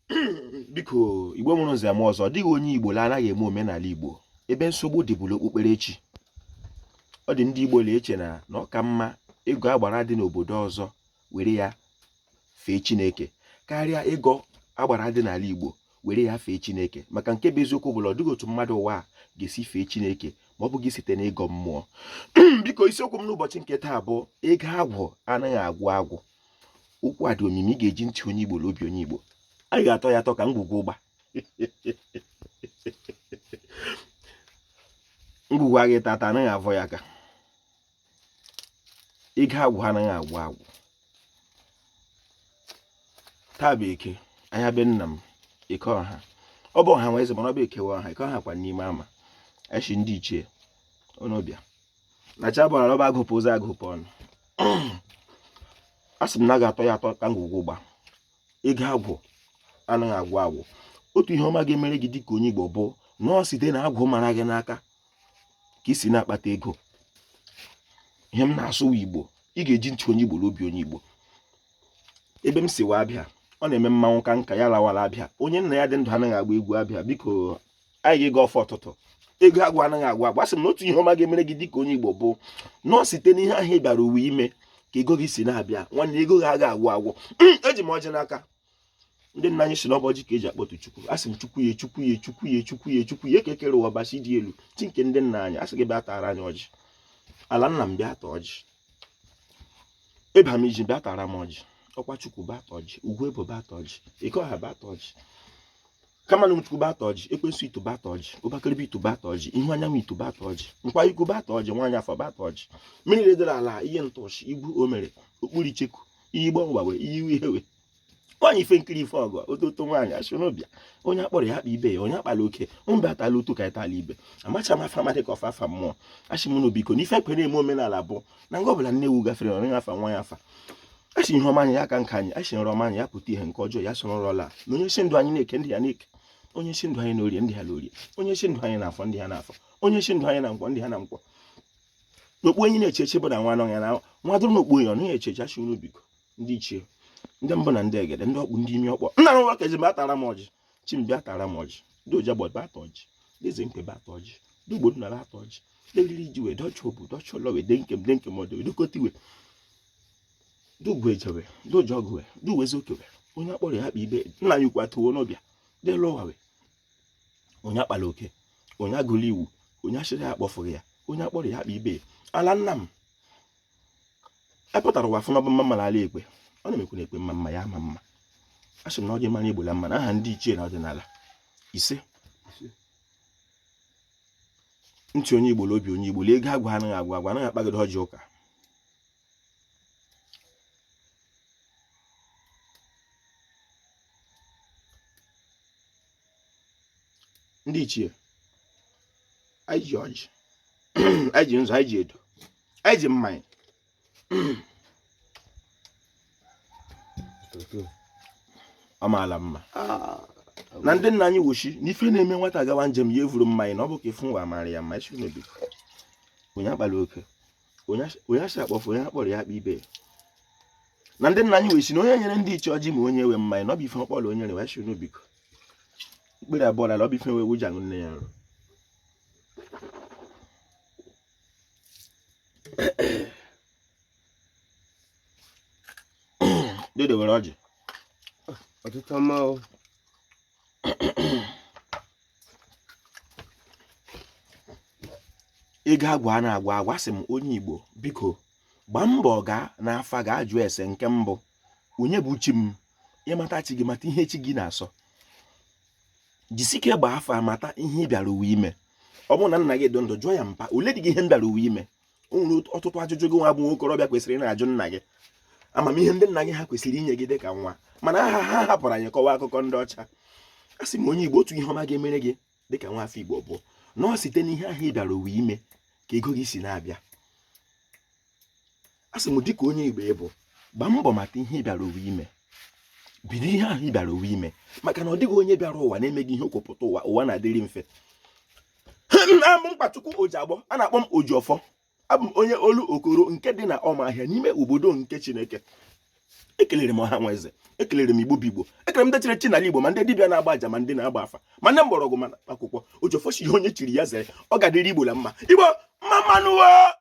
Biko, Igbo mụrụ nze mụọ ọzọ, ọ dịghị onye Igbo la anaghị eme omenala Igbo. Ebe nsogbu dị bụ la okpukperechi. Ọ dị ndị Igbo na-eche na na ọ ka mma ịgọ agbara dị n'obodo ọzọ were ya fee Chineke karịa ịgọ agbara dị n'ala Igbo were ya fee Chineke, maka nke bụ eziokwu bụ na ọ dịghị otu mmadụ ụwa a ga-esi fee Chineke ma ọ bụghị site n'ịgọ mmụọ. Biko, isiokwu m n'ụbọchị nke taa bụ ego agwụ anaghị agwụ agwụ. Okwu a dị omimi, ị ga-eji ntị onye Igbo na obi onye Igbo. Anyị ga-atọ ya atọ ka ngwugwu ụgba. Ngwugwu a ga-eta ata anaghị avọ ya aka. Ego agwụ anaghị agwụ agwụ. Taa bụ Eke, anya be nna m, Eke Ọha. Ọ bụ ọha nwe eze, mana ọ bụ Eke nwe ọha. Eke Ọha kwa n'ime ama echi ndị ichie ọnụbịa na cha bọrọ ọba agụpụ ụzọ agụpụ ọnụ. A sị m na a ga-atọ ya atọ ka ngwugwu ụgba. Ego agwụ anaghị agwụ agwụ. Otu ihe ọma ga-emere gị dịka onye Igbo bụ na ọ site na agwụ mara gị n'aka ka i si na-akpata ego. Ihe m na-asụ Igbo, ị ga-eji ntị onye Igbo na obi onye Igbo. Ebe m si wee abịa, ọ na-eme mmanwụ ka nka ya lawara abịa. Onye nna ya dị ndụ anaghị agba egwu abịa. Biko, anyị ga-ịgọ ọfọ ụtụtụ. Ego agwụ anaghị agwụ agwụ. Asị m na otu ihe ọma ga-emere gị dịka onye Igbo bụ na ọ site n'ihe ahụ ị bịara ụwa ime ka ego gị si na-abịa. Nwanne, ego gị agaghị agwụ agwụ. Eji m ọjị n'aka. Ndị nna anyị si na ọ bụ ọjị ka eji akpọtu Chukwu. Asị m Chukwu ya, Chukwu ya, Chukwu ya, Chukwu ya, Chukwu ya, eke kere ụwa, Ọbasi dị elu, chi nke ndị nna anyị, asị gị bịa tara anyị ọjị. Ala nna m, bịa taa ọjị. Ịbam iji bịa tara m ọjị. Ọkwa Chukwu bịa taa ọjị. Ugwu ebo bịa taa ọjị. Eke Ọha bịa taa ọjị. Kama na Chukwu bịa taa ọjị. Ekwensu itu bịa taa ọjị. Ụbakịrịbị itu bịa taa ọjị. Ihu anyanwụ itu bịa taa ọjị. Nkwa ikwu bịa taa ọjị. Nwaanyị afọ bịa taa ọjị. Mmiri redere ala ihe ntụchi igwu o mere okpuru icheku iyi gbanwe iyi ihewe nwaanyị ife nkiri ife ọgụ ototo nwaanyị asị n'ụbịa onye akpọrọ ya akpa ibe ya onye akpala oke mba atala otu ka ịtala ibe amacha m afa amadị ka ọfa afa mmụọ. Asị m na biko na ife ekwe na-eme omenala bụ na nga ọbụla nne ewu gafere ọrịa afa nwa ya afa. Asị ihe ọma anyị ya ka nka anyị, asị nrọ ọma anyị ya pụta ihe, nke ọjọọ ya soro nrọla. Na onye si ndụ anyị na-eke ndị ya na-eke, onye si ndụ anyị na orie ndị ha na orie, onye si ndụ anyị na afọ ndị ha na afọ, onye si ndụ anyị na nkwọ ndị ha na nkwọ. N'okpu enyi na-eche eche bụ na nwa anọghị ya na nwa dụrụ n'okpu enyi ọ naghị eche eche. Asị unu biko, ndị ichie, ndị mbụ na ndị egede, ndị ọkpụ, ndị imi ọkpọ, nna m nwoke ji bịa tara m ọjị. Chi m bịa tara m ọjị. Ndị ojiagbọ bịa taa ọjị. Ndị eze mkpe bịa taa ọjị. Ndị ugbo nna bịa taa ọjị. Ndị riri ji wee dọcha obu dọcha ụlọ wee de nkem de nkem ọdọ wee dokotiwe. Ndị ugwu ejewe, ndị ojiọgụ wee, ndị uwe ezeoke wee, onye akpọrọ ya akpa ibe nna anyị ukwu atụwo n'ọbịa ndị elu ụwa wee, onye akpala oke, onye agụla iwu, onye asịrị ya akpọfụghị ya, onye akpọrọ ya akpa ibe. Ala nna m epụtara ụwa fụ n'ọbụ mma mma n'ala ekpe ọ na-emekwu na ekpe mma mma ya ama mma. Asị m na ọ dị mara Igbo la mma na aha ndị ichie na ọdịnala. Ise, ntị onye Igbo na obi onye Igbo. Lee, ego agwụ anaghị agwụ agwụ, anaghị akpagide ọjị ụka. Ndị ichie, anyị ji ọjị, anyị ji nzu, anyị ji edo, anyị ji mmanya. Ọ maala mma na ndị nna anyị wochi na ife na-eme nwata gawa njem ya evuru mmanya na ọ bụ ka ifu nwa mara ya mma. Isi n'obi onye akpala oke, onye asị akpọfụ, onye akpọrọ ya akpa ibe ya. Na ndị nna anyị wesi na onye nyere ndị ichie ọjị ma onye nwe mmanya na ọ bụ ife ọkpọrọ onye rewa. Isi n'obi mkpere abụọ ala, ọ bụ ife nwe ewu ji aṅụ nne ya nrụ. Dede were ọjị. Ọtụtụ ọma o. Ego agwụ a na-agwụ agwụ. Asị m onye Igbo, biko gbaa mbọ gaa n'afa gaa jụọ ese. Nke mbụ, onye bụ chi m? Ịmata chi gị, mata ihe chi gị na-asọ. Jisike gbaa afa mata ihe ị bịara ụwa ime. Ọ bụrụ na nna gị dị ndụ, jụọ ya, mpa, ole dị gị ihe m bịara ụwa ime? O nwere ọtụtụ ajụjụ gị nwa bụ nwokorobịa kwesịrị ị na-ajụ nna gị, amamihe ndị nna gị ha kwesịrị inye gị dịka nwa, mana ha ha hapụrụ anyị kọwa akụkọ ndị ọcha. A sị m onye Igbo, otu ihe ọma ga-emere gị dịka nwa afọ Igbo bụ na ọ site n'ihe ahụ ị bịara ụwa ime ka ego gị si na-abịa. A sị m dịka onye Igbo ị bụ, gbaa mbọ mata ihe ị bịara ụwa ime, bido ihe ahụ ị bịara ụwa ime, maka na ọ dịghị onye bịara ụwa na-emeghị ihe okwupụta ụwa. Ụwa na-adịrị mfe. Abụ m Mkpachukwu Ojiagbọ, a na-akpọ m Ojiọfọ. Abụ m onye olu okoro nke dị na Ọmahịa n'ime obodo nke Chineke. Ekelere m ọha nwa eze, ekelere m Igbo bụ Igbo, ekelere m ndị chiri chi n'ala Igbo, ma ndị dibịa na-agba aja, ma ndị na-agba afa, ma ndị mgbọrọgwụ, ma akwụkwọ ojiọfọ shi ihe onye chiri ya zere. Ọ ga-adịrị Igbo la mma. Igbo mma mma nụ o.